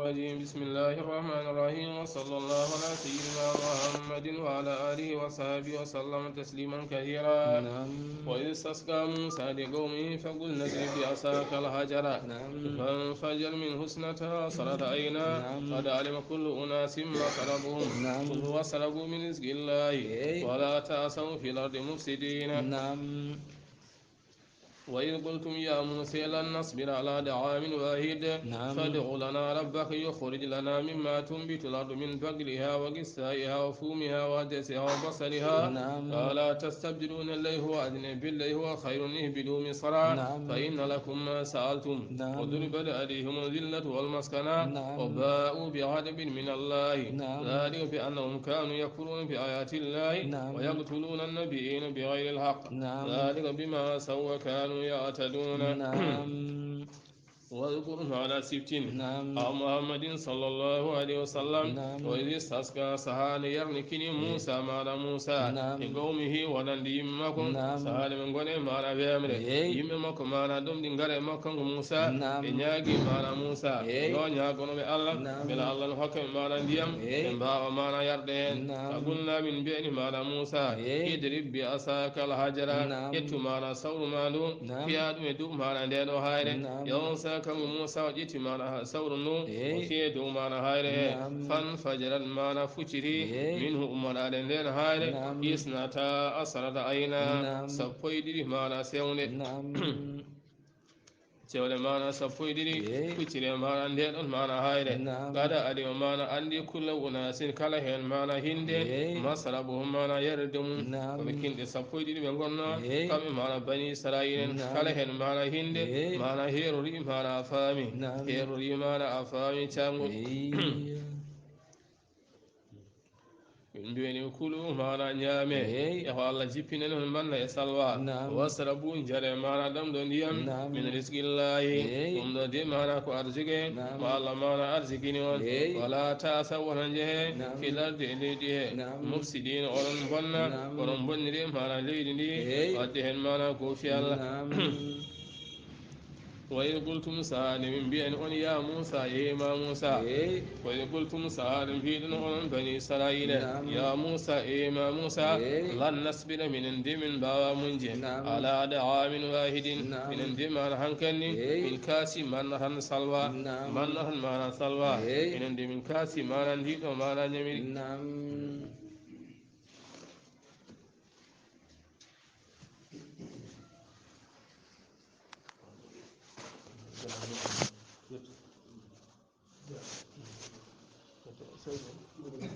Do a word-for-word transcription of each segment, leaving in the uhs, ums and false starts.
الرجيم. بسم الله الرحمن الرحيم. وصلى الله على سيدنا محمد وعلى آله وصحبه وسلم تسليما كثيرا. نعم. وإذ استسقى موسى لقومه فقلنا اضرب بعصاك الحجر. نعم. فانفجر منه اثنتا عشرة عينا. نعم. قد علم كل أناس مشربهم. نعم. كلوا واشربوا من رزق الله. إيه. ولا تعثوا في الأرض مفسدين. نعم. وإذ قلتم يا موسى لن نصبر على طعام واحد. نعم. فادع لنا ربك يخرج لنا مما تنبت الأرض من بقلها وقثائها وفومها وعدسها وبصلها. نعم. قال تستبدلون الذي هو أدنى بالذي هو خير اهبطوا مصرا. نعم. فإن لكم ما سألتم. نعم. وضربت عليهم الذلة والمسكنة. نعم. وباءوا بغضب من الله. نعم. ذلك بأنهم كانوا يكفرون بآيات الله. نعم. ويقتلون النبيين بغير الحق. نعم. ذلك بما عصوا وكانوا يعتدون. نعم. واذكر ما لا سبت. نعم. أو محمد صلى الله عليه وسلم. نعم. وإذ استسقى سهان يرنكني موسى معنى موسى. نعم. لقومه ونندي يمكم. نعم. سهان من قول معنى بأمره. إيه. يمكم معنى دم دنگره مكم موسى. نعم. إنياجي معنى موسى. إيه. يو نياغون بألّا. نعم. بلا ألّا نحكم معنى ديام. إيه. إن بابا معنى يردين. نعم. أقولنا من بين معنى موسى. إيه. اضرب بعصاك الحجر. نعم. يتو معنى ثور معنى. Naam. Fiyaa ɗum e dow maana ndee ɗoo haayre. Naam. Yo on saaha kanko Muusaa o ƴetti maana sawru nduu, eey, o fiyi e dow maana haayre hee. Naam. Fanfajarat maana fucciti, eey, minhu ummoraade ndeen haayre, naam, isnataa asharata aynan, naam, sappo e ɗiɗi maana sewnde. Naam. Cewle maana sappo e ɗiɗi, eey, kucciri e maana ndee ɗoon maana haayre. Naam. Qad alima maana anndi kulla unaasin kala heen maana hinnde, eey, mashrabahum maana yarde mum. Naam. Ko ɓe kinɗe sappo e ɗiɗi ɓe ngonnoo, eey, kamɓe maana Banii Israayiila en. Naam. Kala heen maana hinnde, eey, maana heerorii maana a faami. Naam. Heerorii maana a faami caanngol. Eey. Min mbi'ani kulu maana ñaame. Eey. E ko Alla jippini en on manna e salwa. Naam. Wasrabu njare maana ɗam ɗo ndiyam. Naam. Min rizqillaahi. Eey. Ɗum ɗo de maana ko arziki. Naam. Mo Alla maana arzikini on. Eey. Wala ta'asaw wona njehe. Naam. Fil ardi e leydi he. Naam. Mufsidiina oɗon bonna. Naam. Oɗon bonniri maana leydi ndi. Eey. Wadde heen maana ko fi Alla. Naam. Wa iz qultum, sahaa nde min mbiyani on, yaa Muusaa, eey ma Muusaa. Eey. Wa iz qultum, sahaa nde mbiɗon onon Banii Israayiila, naam, yaa Muusaa, eey ma Muusaa, eey, lan nasbira, minen de min mbaawaa muñde, naam, alaa ta'aamin waahidin, naam, minen de maana hankandi, eey, min kaasi maana tan salwa, naam, maana tan maana salwa, eey, minen de min kaasi maana ndii ɗoo maana ñamiri. Naam.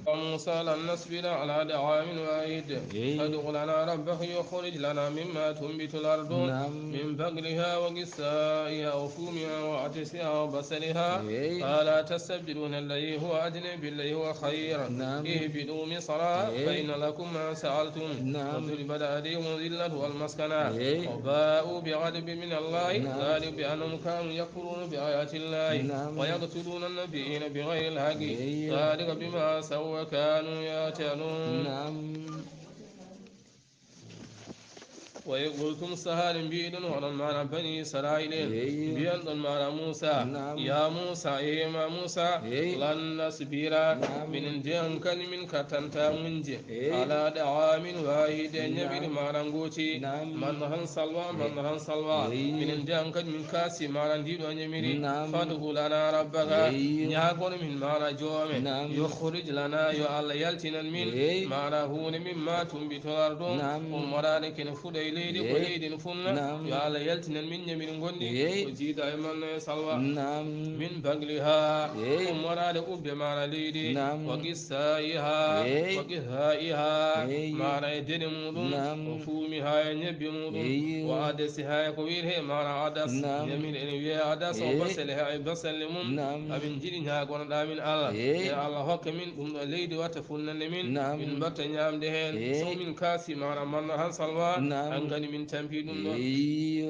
يا موسى لن نصبر على طعام واحد. إيه. فادع لنا ربك يخرج لنا مما تنبت الأرض، نعم، من بقلها وقثائها وفومها وعدسها وبصلها. إيه. قال تستبدلون الذي هو أدنى بالذي هو خير. نعم. اهبطوا مصر، إيه، فإن لكم ما سألتم. نعم. وضربت عليهم الذلة والمسكنة. إيه. وباءوا بغضب من الله. نعم. ذلك بأنهم كانوا يكفرون بآيات الله. نعم. ويقتلون النبيين بغير الحق. إيه. ذلك بما عصوا وكانوا يعتدون. نعم. Wa iz qultum, sahaa nde mbiɗon onon maana Banii Israayiila en, eey, mbiyanɗon maana Muusaa, naam, yaa Muusaa, eey ma Muusaa, eey, lan nasbira, naam, minen de hankadi min kattantaa muñde, eey, alaa ta'aamin waahidin, naam, ñamiri maana ngooti, naam, maana tan salwa, eey, maana tan salwa, eey, minen de hankadi min kaasi maana ndii ɗoo ñamiri, naam, fad'u lanaa rabbaka, eey, ñaagon min maana joome, naam, yukhrij lanaa, yo Alla yaltinan min, eey, maana huunde mimmaa tunbitul ardu, naam, ummoraade kene fuɗa e leydi, ko, eey, leydi no funna. Naam. Yo Alla yaltinan min ñamiri ngonɗi, eey, ko jiida e manna e salwa. Naam. Min baqlihaa, eey, ummoraade ubbe maana leydi, naam, wa qisaa'ihaa, eey, wa qisaa'ihaa, eey, maana e dene muɗum, naam, wa fuumihaa e ñebbe muɗum, eey, wa adasihaa e ko wiyetee maana adas. Naam. Ñamiri ene wiyee adas, o, eey, basale haa e basalle mum. Naam. Amin njiɗi ñaagonoɗaa min Alla, eey, yo Alla hokka min ɗum ɗo leydi watta funnande min, naam, min mbatta ñaamde heen. Eey. So min kaasi maana manna tan salwa, naam, hankadi min tampii ɗum ɗon. Eey.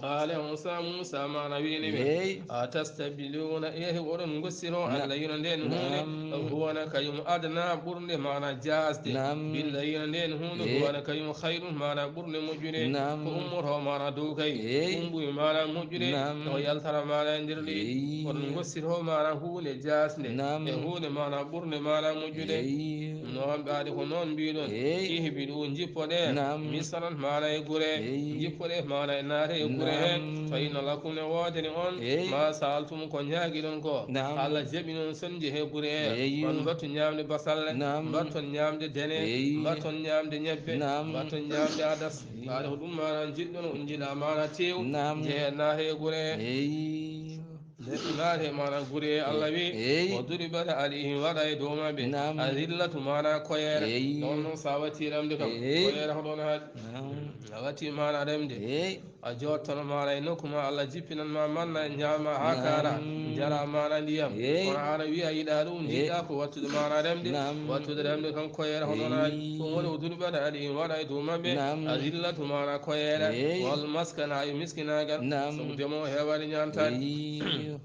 قال موسى، موسى maana wiini ɓe, Eey. أتستبدلون, ehe, oɗon ngossiro Naam. Alladhina nden huunde, Naam. Huwa, na kañum adna ɓurnde maana jaasde, Naam. Billadhina nden huunde, Eey. Huwa, na kañum khayrun maana ɓurnde moƴƴude, Naam. Ko ummoto maana dow kay, Eey. Umbuy maana moƴƴude, Naam. O yaltara maana e nder leydi. Eey. Oɗon ngossiro maana huunde jaasde, Naam. E huunde maana ɓurnde maana moƴƴude. Eey. Noon ɓaade ko noon mbiɗon, Eey. Ihbiɗu, njippoɗe, Naam. Misran maana e gure, Eey. Njippoɗe maana e naate e gure he, Naam. Fa inna lakum, ne woodani on, Eey. Ma sa'altum, ko ñaagiɗon ko, Naam. Allah jaɓi non sonje he gure he, Eey. On mbattu ñaamde basalle, Naam. Mbatton ñaamde dene, Eey. Mbatton ñaamde ñebbe, Naam. Mbatton ñaamde adas, Eey. Ɓaade ko ɗum maana njiɗɗon, on njiɗa maana teew, Naam. Jehe naate e gure he. Eey. Nde naate maana gure he, Allah wi, Eey. Wa duribat alayhim, waɗa e dow maɓɓe, Naam. Adillatu maana koyeere. Eey. Ɗon noon sa watti remde kam, Eey. Koyeere ko ɗon haali. Naam. A watti maana remde. Eey. A jottono maana e nokku ma, Allah jippinan ma manna, ñaama haa Naam. Kaara, njara maana ndiyam. Eey. Kono aan a wiya yiɗa ɗum, Eey. Jiɗɗa ko wattude maana remde. Naam. Wattude remde kam koyeere ko ɗon haali. Eey. Ɗum woni wa duribat alayhim, waɗa e dow maɓɓe, Naam. Adillatu maana koyeere. Eey. Wal maskana, e miskinaagal. Naam. Sabu demowo heewaani ñaamtaade. Eey.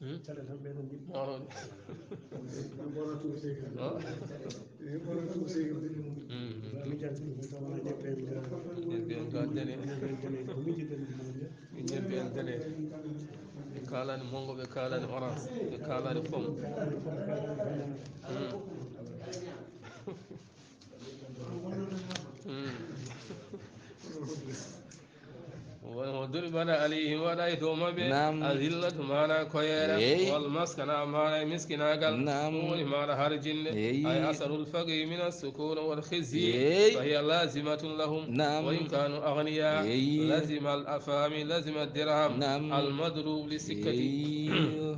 Hmm? Mawɗo. Hmm, hmm. Mbiyen ko a dane. Mbiyen ko a dane. Ɓe kaalani mongo, ɓe kaalani orange, ɓe kaalani pom. Hmm. Hmm. Wa duribat alayhim, waɗa e dow maɓɓe, Naam. Adillatu maana koyeere, Eey. Wal maskana maana e miskinaagal, Naam. Ɗum woni maana harjinde, Eey. Ay asarul faqri min as-sukun wal khizyi, Eey. Fa hiya lazimatun lahum, Naam. Wa in kanu aghniya, Eey. Lazima al afami, lazima dirham, Naam. Al madrub li sikkati. Eey.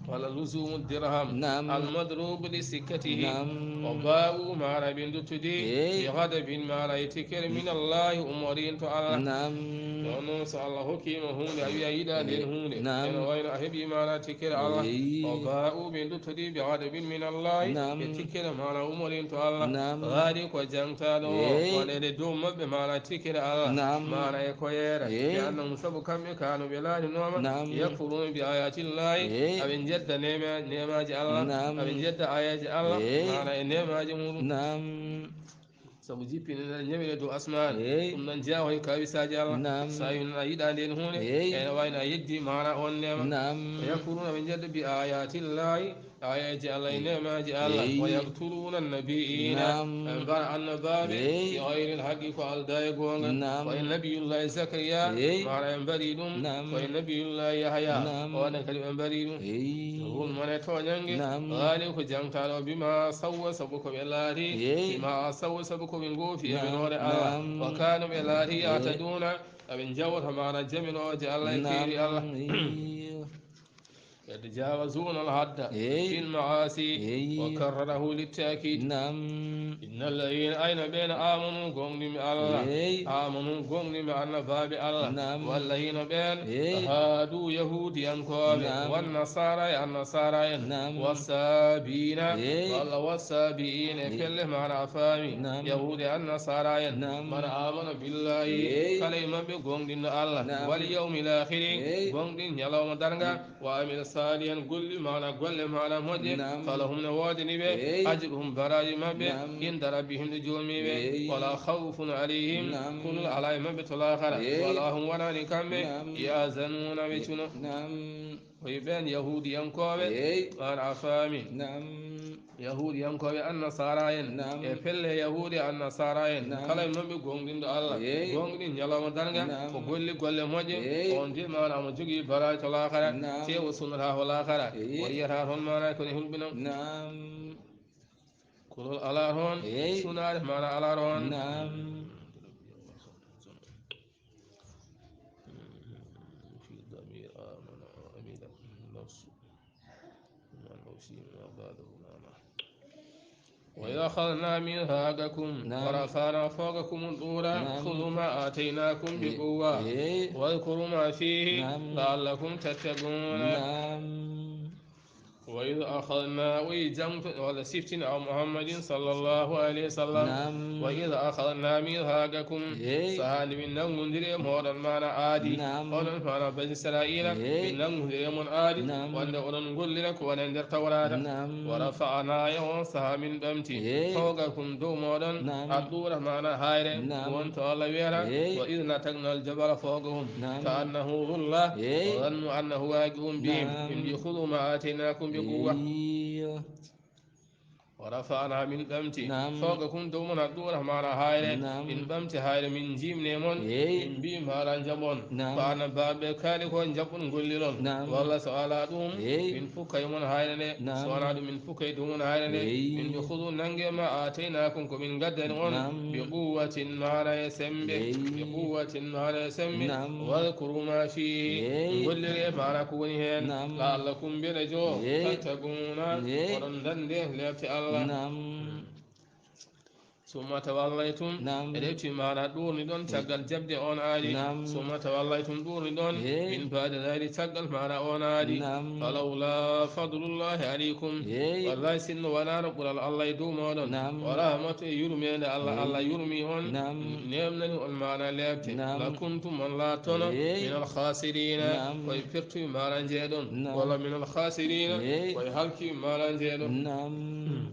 Wala luzumu dirham. Naam. Al madrub li sikkatihi. Naam. O baawu maana ɓe duttudi. Eey. Bi ghadabin maana e tikkere min Allahi ummorin to Allah. Naam. Ɗon noon so Allah hokkima huunde a wiya yiɗa nden huunde. Naam. Ene wayno a heɓi maana tikkere Allah. Eey. O baawu ɓe duttudi bi ghadabin min Allahi. Naam. E tikkere maana ummorin to Allah. Naam. Gaadi ko jangtaɗo o. Eey. Wonede dow maɓɓe maana tikkere Allah. Naam. Maana e koyeere. Eey. Bi annahum sabu kamɓe kanu ɓe laalinoma. Naam. Yakfuruna bi ayati Allahi. Eey. Aɓe jedda nema-, nemaji Allah. Naam. Aɓe jedda ayaji Allah. Eey. Maana e nemaji muɗum. Naam. Sabu jippinɗe ɗe ñawire dow asmaan. Eey. Ɗum noon jeyaa e kawisaji Allah. Naam. Sa yino a yiɗa nden huunde. Eey. Ene wayno a yeddi maana on nema. Naam. Yakfuruna ɓe jedda bi ayati Allahi. Ayaji Allah e nemaji Allah. Eey. Wa yaqtuluna nabiyina. Naam. Ɓe mbara annabaaɓe. Eey. Bi ghayril haqqi ko alda e goonga. Naam. Wa in nabiyullahi Zakariya. Eey. Maana ɓe mbari ɗum. Naam. Wa in nabiyullahi Yahya. Naam. Oɗon kadi ɓe mbari ɗum. Eey. Zulman e tooñange. Naam. Gaali ko jangtaɗo bima sawwa sabu ko ɓe laari. Eey. Bima sawwa sabu ko ɓe goofi e Naam. Ɓenoore Allah. Naam. Wa kanu ɓe laari Eey. Yataduna. Aɓe jawata maana jaminooje Allah e Naam. Keeri Allah. Eey. يتجاوزون الحد Eey. في المعاصي Eey. وكرره للتأكيد Naam. إن الذين ayno ɓeen آمنوا goongɗinɓe Allah Eey. آمنوا goongɗinɓe annabaaɓe Allah Naam. والذين ɓeen Eey. هادوا yahuudiyankooɓe Naam. والنصارى e annasaara en Naam. والصابين Eey. walla والصابئين e Eey. Pelle maana a faami Naam. Yahuudi e annasaara en Naam. من آمن بالله Eey. Kala e maɓɓe goongɗinɗo Allah Naam. واليوم الآخر Eey. Goongɗin ñalawma darnga Wa amila salihan golli maana golle maana moƴƴe Naam. Falahum ne woodani ɓe Eey. Ajruhum baraji maɓɓe Naam. Inda rabbihim ɗo joomi ɓe Eey. Wala khawfun alayhim Naam. Kulol ala e maɓɓe to laakara Eey. Wala hum wonani kamɓe Naam. Yahzanuna ɓe cuno Naam. Koye ɓeen yahuudiyankooɓe Eey. An a faami Naam. Yahuudiyankooɓe annasaara en Naam. E pelle yahuudi annasaara en Naam. Kala e maɓɓe goongɗinɗo Allah Eey. Goongɗin ñalawma darnga Naam. Ko golli golle moƴƴe Eey. On de maana omo jogii baraji to laakara Naam. Te o sunnata ko laakara Eey. O yiyata toon maana ko ne hulɓinan Naam. Kulol alaa toon Eey. Sunaade maana alaa toon Naam. في ضمير آمن وعمل نفس. وإذ أخذنا ميثاقكم نعم. ورفعنا فوقكم الطور نعم. خذوا ما آتيناكم إيه. بقوة إيه. واذكروا ما فيه نعم. لعلكم تتقون. نعم. وإذ وإذ أخذنا, o yi jangto walla siftin aw Muhammadin sallallahu alayhi wa sallam. نعم. وإذ أخذنا ميثاقكم, Eey. Sahaa nde min nanngondiri e mooɗon maana aadi. نعم. Onon maana Bani Israa'iila, Eey. Min nanngondiri e mon aadi, نعم. Wonde oɗon ngollira ko woni e nder Tawraata. نعم. ورفعنا, e on sahaa min ɓamti, Eey. فوقكم, dow mooɗon, نعم. الطور, maana hayre, نعم. Wonto Allah wiyata, Eey. وإذ نتقنا الجبل فوقهم, نعم. كأنه ظلة, Eey. وظنوا أنه واقع بهم, نعم. Min mbi, خذوا ما آتيناكم بقوة. Eey. ورفعنا, min ɓamti, نعم. فوقكم, dow mon, الطور, maana hayre, نعم. Min ɓamti hayre, min jimne mon, Eey. Min mbi, maana njaɓon, نعم. Ko annabaaɓe kaali ko, njaɓon ngolliron, نعم. Walla so alaa ɗum, Eey. Min fukkay mon hayre nde, نعم. So wanaa ɗum, min fukkay dow mon hayre nde, Eey. Min mbi, خذوا, nannge ما آتيناكم, ko min ngaddani on, نعم. بقوة, maana e semmbe, Eey. بقوة, maana e semmbe, نعم. واذكروا ما فيه, Eey. Ngollire maana ko woni heen, نعم. لعلكم, mbele joo, Eey. تتقون, Eey. Oɗon ndanndi leeɓte Allah. نعم. ثم توليتم, نعم. Refti maana ɗuurni ɗon, Eey. Caggal jaɓde on aadi. نعم. ثم توليتم, ɗuurni ɗon, Eey. من بعد ذلك, caggal maana on aadi. نعم. فلولا فضل الله عليكم, Eey. Wallahi sinno wanaano ɓural Allah e dow mooɗon, نعم. ورحمته, e yurmeende Allah, Eey. Allah yurmi on, نعم. Neemnani on maana leeɓte, نعم. لكنتم, on laatono, Eey. من الخاسرين, نعم. Ko e pertuɓe maana njeeɗon, نعم. Walla من الخاسرين, Eey. Ko e halkiɓe maana njeeɗon. نعم.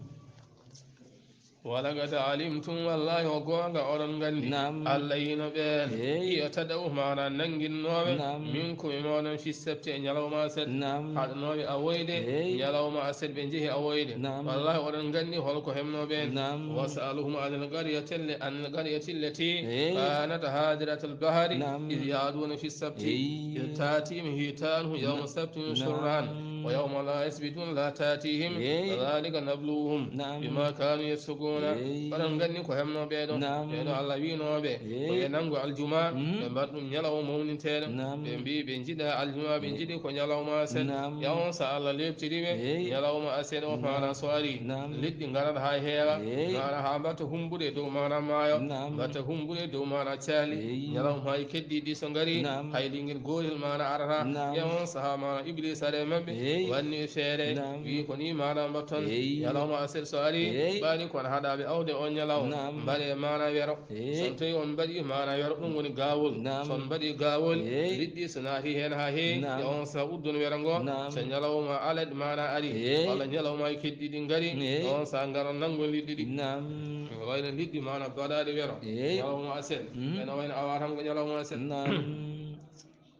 ولقد علمتم, wallahi ko goonga oɗon nganndi, نعم. الذين, ɓeen, Eey. اعتدوا, maana nannginnooɓe, نعم. منكم, e mooɗon, في السبت, e ñalawma aset, نعم. Haɗanooɓe awoyde, Eey. Ñalawma aset ɓe njehi awoyde, نعم. Wallahi oɗon nganndi hol ko heɓnoo ɓeen. نعم. واسألهم عن القرية ال-, عن القرية التي, Eey. كانت حاضرة البحر, نعم. إذ يعدون في السبت, Eey. إذ تأتيهم حيتانهم يوم, نعم. سبتهم, نعم. شرعا, ويوم لا يثبتون لا تأتيهم, Eey. كذلك نبلوهم, نعم. بما كانوا يفسقون. Eey. Oɗon nganndi ko heɓnoo ɓee ɗoo. نعم. Ɓee ɗoo Allah wi'nooɓe, Eey. Ko ɓe nanngu aljuma, Mm. Ɓe mbaɗa ɗum ñalawma mawninteeɗo. نعم. Ɓe mbi ɓe njiɗa aljuma, ɓe Eey. Njiɗi ko ñalawma aset. نعم. Yawon so Allah leeɓtiri ɓe, Eey. Ñalawma aset o, Naam. Maana so ari, Naam. Liɗɗi ngarat haa heewa, Eey. Ngarat haa mbatta humbude dow maana maayo, Naam. Mbatta humbude dow maana caali. Eey. Ñalawma hay keddiiɗi so ngari, Naam. Hay lingel gootel maana arata. Naam. E on sahaa maana Ibliisa e maɓɓe, Eey. Wanni ɓe feere, Naam. Wi'i ko ni maana mbatton. Eey. Ñalawma aset so ari, Eey. Ɓaali kon haɗaaɓe awde on ñalawma. Naam. Mbaɗe maana wero. Eey. So on tawi on mbaɗi maana wero, ɗum woni gaawol. Naam. So on mbaɗi gaawol, Eey. Liɗɗi so naati heen haa heewi, Naam. E on sahaa uddon wero ngo. Naam. So ñalawma alet maana ari, Eey. Walla ñalawma e keddiiɗi ngari, Eey. E on sahaa ngaron nanngon liɗɗi ɗi. Naam. Wayno liɗɗi maana baɗaaɗi wero. Eey. Ñalawma aset. Mm. Ɓen o wayno awa tan ko ñalawma aset. Naam.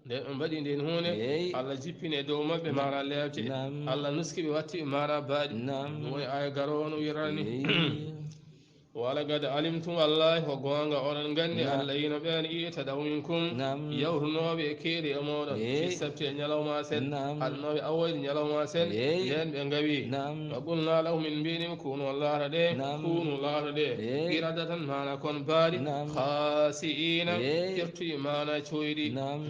Nde ɓe mbaɗi ndeen huunde, Eey. Allah jippini e dow maɓɓe Naam. Maana leeɓte. Naam. Allah nuski ɓe, watti ɓe maana baaɗi. Naam. Ɗum woni aaya garoowo no wirani. Eey. ولقد علمتم, wallaahi ko goonga, oɗon nganndi, Naam. Alladhiina, ɓeen, i'tadaw minkum, Naam. Yawtunooɓe e keeri e mooɗon, Eey. Fi sabti, e ñalawma aset, Naam. Haɗanooɓe awoyde ñalawma aset, Eey. Ndeen ɓe ngawi. Naam. Wa qulnaa lahum, min mbi'ni ɓe, kuunu, laatoɗee, Naam. Kuunu, laatoɗee, Eey. Qiradatan, maana kon baaɗi, Naam. Khaasi'iina, Eey. Pertuɗi, maana cooyɗi. Naam.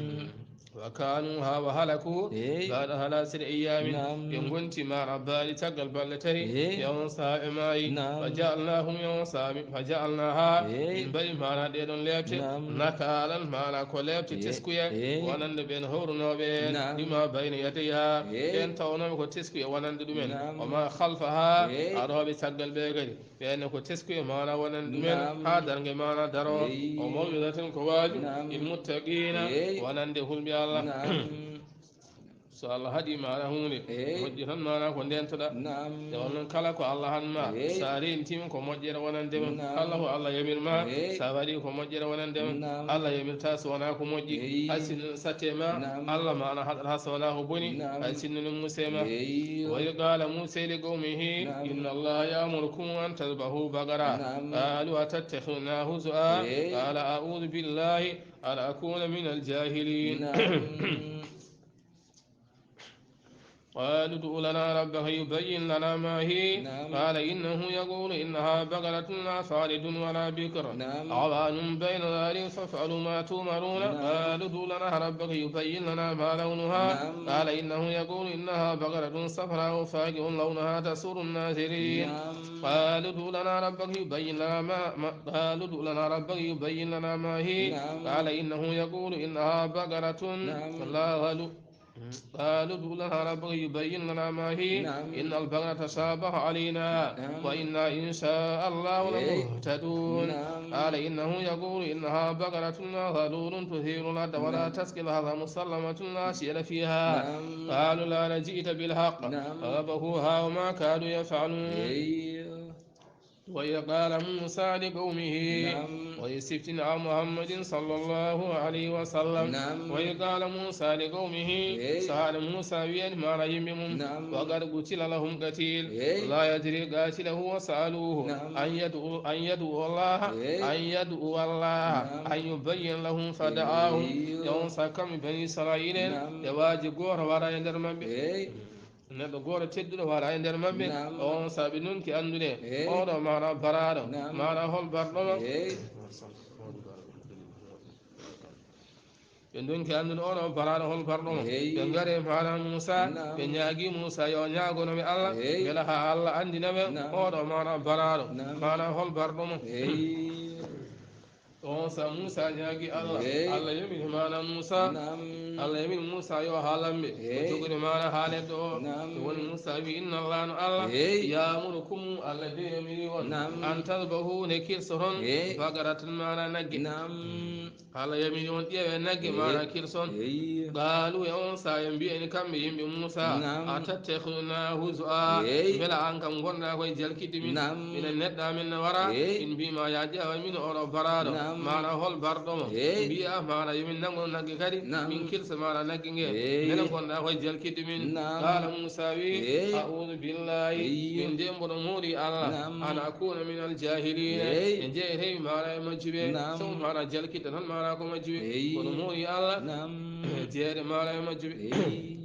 Wa kaanu, haa wa halaku, Eey. Ba'da thalathati ayyaamin, Naam. Ɓe ngonti maana baaɗi caggal balɗe tati, Eey. E on sahaa ɓe maayi. Naam. Fa ja'alnaahum, e on sahaa mi-, fa ja'alnaahaa, Eey. Min mbaɗi maana ɗee ɗoon leeɓte, Naam. Nakaalan, maana ko leeɓte Eey. Teskuya, Eey. Wonande ɓeen hawrunooɓe heen, Naam. Limaa bayna yadayhaa, Eey. Ɓeen tawnooɓe ko teskuya wonande ɗumen, Naam. Wa maa khalfahaa, Eey. Arooɓe caggal ɓe kadi. Ɓeen ko teskuya maana wonande ɗumen, Naam. Haa darnge maana daroo. Eey. Wa maw'izatin, ko waaju, Naam. Lil muttaqiina, Eey. Wonande hulɓe Allah. Naam. So Allah haɗi maana huunde, Eey. Moƴƴi tan maana ko ndeentoɗaa. Naam. Nde wonnoon kala ko Allah han ma, Eey. So a reentii mo ko moƴƴere wonande ma. Naam. Kala ko Allah yamir ma, Eey. So a waɗi ko moƴƴere wonande ma. Naam. Allah yamirtaa so wonaa ko moƴƴi. Eey. Hay sinno satte ma, Naam. Allah maana haɗataa so wonaa ko boni. Naam. Hay sinno no muuse ma. Eey. وإذ قال موسى لقومه نعم. إن الله يأمركم أن تذبحوا بقرة. نعم. قالوا أتتخذنا هزوا؟ إيه. قال أعوذ بالله أن أكون من الجاهلين. نعم. قالوا ادع لنا ربك يبين لنا ما هي. نعم. قال إنه يقول إنها بقرة لا فارض ولا بكر. نعم. عوان بين ذلك فافعلوا ما تؤمرون. نعم. قالوا ادع لنا ربك يبين لنا ما لونها. نعم. قال إنه يقول إنها بقرة صفراء فاقع لونها تسر الناظرين. نعم. قالوا ادع لنا ربك يبين لنا ما، ما، قالوا ادع لنا ربك يبين لنا ما هي. نعم. قال إنه يقول إنها بقرة نعم. لا ذلو-، قالوا ادع لنا ربك يبين لنا ما هي. نعم. إن البقرة تشابه علينا. نعم. وإنا إن شاء الله إيه. لمهتدون. نعم. قال إنه يقول إنها بقرة لا ذلول تثير الأرض ولا نعم. تسقي الحرث مسلمة لا شيء فيها. نعم. قالوا لا جئت بالحق. نعم. فذبحوها وما كادوا يفعلون. إيه. وإذ قال موسى لقومه نعم. وإذ استفتنا عن محمد صلى الله عليه وسلم. نعم. وإذ قال موسى لقومه إيه. سهل موسى ويان ما رأي منهم نعم. وقد قتل لهم قتيل إيه. لا يدري قاتله وسألوه نعم. أن يدعو أن يدعو الله إيه. أن يدعو الله نعم. أن يبين لهم فدعاهم إيه. يوم سكم بني إسرائيل نعم. يواجه غور ورا يندر من إيه. Neɗɗo gooto tedduɗo wara e nder maɓɓe. Naam. On saabi nunki anndude. Eey. Oɗo maana baraaɗo. Naam. Maana hol barɗo mo? Eey. Ɓe ndonki anndude oɗo baraaɗo hol barɗo mo. Eey. Ɓe ngari maana Muusa. Naam. Ɓe ñaagi Muusa yo ñaagono ɓe Allah. Eey. Mbela ha Allah anndina ɓe. Naam. Oɗo maana baraaɗo. Naam. Maana hol barɗo mo? Eey. On sa Muusa ñaagi Allah. Eey. Allah yamini maana Muusa. Naam. Allah yamini Muusa yo haalan ɓe. Eey. Ko jogori maana haaleddo o. Naam. Ko woni Muusa wi inna Allah no Allah. Eey. Yaamurukum Allah de yamiri on. Naam. An tadbahu ne kirsoton. Eey. Bagaratan maana nagge. Naam. Allah yamini on ƴeewe nagge Eey. maana kirson. Eey. Qaalu e on sa en mbiyani kamɓe yimɓe Muusa. Naam. A tattakhiduna huzu'a. Eey. Mbela an kam ngonɗa koye jalkidde min. Naam. Minen neɗɗo amen no wara. Eey. Min mbi ma ya ƴeewa min oɗo baraaɗo. Naam. Maana hol barɗo mo? Eey. Mbiya maana yo min nangu nagge kadi. Naam. Min kirsa maana nagge nge. Eey. Mbela ngonɗa koye jalkidde min. Naam. Qala Muusa wi Eey. A'udhu billahi. Eey. Min de mboɗo moori Allah. Naam. An akuna min al jahilina. Eey. E jeere maana e majjube. Naam. Sabu maana jalkidde tan maana ko majjube. Eey. Kono moori Allah. Naam. Jeere maana e majjube. Eey.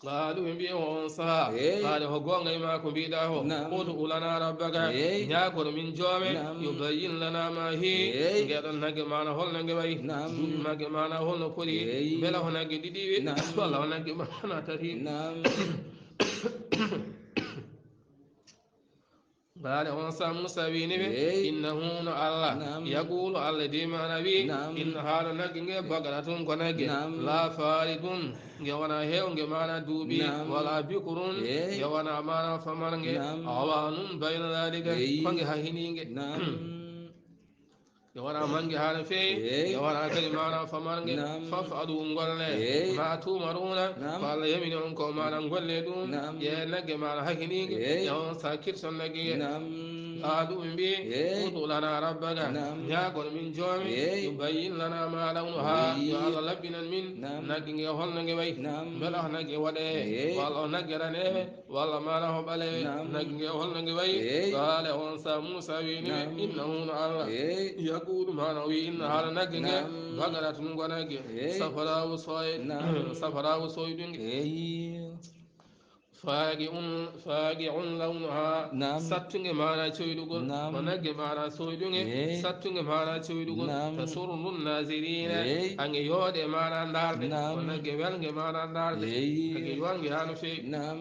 Qaalu ɓe mbi'i on saha Eey. Qaala ho goonga e maa ko mbiɗa ho Naam. Ud'u lana rabbaka Eey. Ñaagoro min joome Naam. Yubayyin lana ma hi Eey. Ngeɗon nagge maana holno nge wayi Naam. Duuɓi magge maana holno pori Eey. Mbela ho nagge ɗiɗiiɓe Naam. Walla ho nagge maana tati Naam. Baale on sa Muusa wiini ɓe Eey. Innahu no Allah Naam. Yaqulu Allah de maana wi Naam. Inna haala nagge nge baqaratun ko nagge Naam. La faridun nge wona heewnge maana duuɓi Naam. Wala bikrun Eey. Nge wona maana famarnge Naam. Awanun bayna dhalika Eey. Ko nge hahiniinge Naam. Nge wona mannge haa no feewi Eey. Nge wona kadi maana famarnge Naam. Faf'alu ngolle Eey. Ma tu'maruna Naam. Ko Allah yamini on ko maana ngolle ɗum Naam. Ƴee nagge maana hakiniinge Eey. Ƴee on sa kirson nagge nge Naam. Qaalu ɓe mbi Eey. Ud'u lana rabbaka Naam. Ñaagon min joomi Eey. Yubayyin lana ma lawnuha Eey. Yo Allah labbinan min Naam. Nagge nge holno nge wayi Naam. Mbela o nagge waɗe Eey. Walla o nagge raneeɓe Walla maana ho ɓaleeɓe Naam. Nagge nge holno nge wayi Eey. Qaala on sa Muusa wiini ɓe Naam. Innahu no Allah Eey. Yaqulu maana o wi inna haala nagge nge Naam. Baqaratun ko nagge Eey. Safra'u sooy Naam. Safra'u sooydunge Eey. Faaqi'un faaqi'un lawnuha Naam. Sattunge maana coyɗugol Naam. Ko nagge maana sooydunge Eey. Sattunge maana coyɗugol Naam. Tasurrun nazirina Eey. Ange yooɗe maana ndaarde Naam. Ko nagge welnge maana ndaarde Eey. Ange yowange haa no feewi Naam.